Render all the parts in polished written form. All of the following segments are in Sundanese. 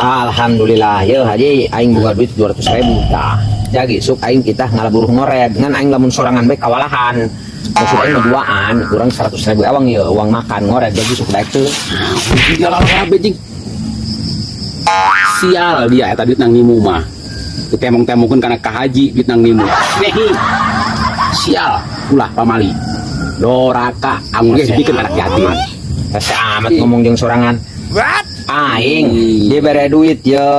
Alhamdulillah ya, Haji, aing boga duit 200 ribu. Tah, jadi sok aing kita ngalaburuh ngored ngan aing lamun sorangan bae kawalahan. Maksud aing mah duaan, kurang 100 ribu ewang ya, uang makan ngored. Jadi sok daek teu? Dia kabeh jing. Sial dia eta duit nang nimu mah. Ditemong-temongkeun kana ka haji duit nang nimu. Nehi. Sial, ulah pamali. Doraka angun geus bikin anak yatim. Rasa amat ngomong jeung sorangan. Aing dibere duit ya.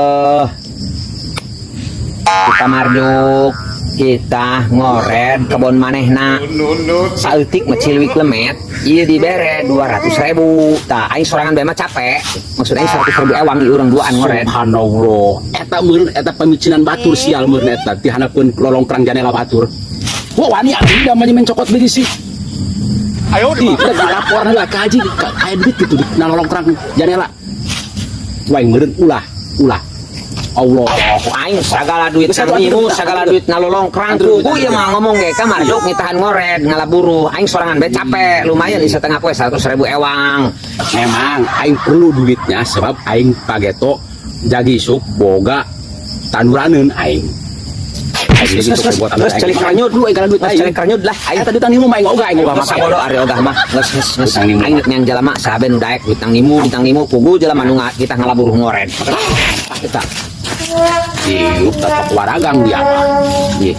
Kita marjuk, kita ngored kebon manehna. Saeutik mah cilwik lemet, ieu dibere 200 ribu. Tah, aing sorangan bae mah capek. Maksud aing 100 ribu ewang ieu urang duaan ngored. Subhanallah. Eta meureun eta pamicinan batur, sial meureun eta ti handapeun lolongkrang janela batur. Wah, wani abdi da mah mencokot biji sih. Ayo. Ih, kita lapor lah ke haji kayak duit gitu di na lolongkrang janela. Wah, meureun ulah, ulah. Allah. Aing segala duit nang nimu, segala duit nalolongkrang kuku ieu mah ngomong ge ka marjuk ngitahan ngored ngalaburuh. Aing sorangan bae capek, lumayan di setengah poe 100 ribu ewang. Memang aing perlu duitnya sebab aing pageto jagi isuk boga tanduraneun aing. Aing Geus, geus, geus, celik ranyut. Dulu aing kana duit Geus aing. Celik ranyut lah aing. Eta duit nang nimu mah aing ogah, aing ogah Geus make. sabodo ari ogah mah. Geus, geus, geus. Duit nang nimu. Aing yang jelema sahabe nu daek duit nang nimu, duit nang nimu pugu jelema nu kita ngalaburuh ngored. Kita. Iup, tak waragang dia mah. Ih.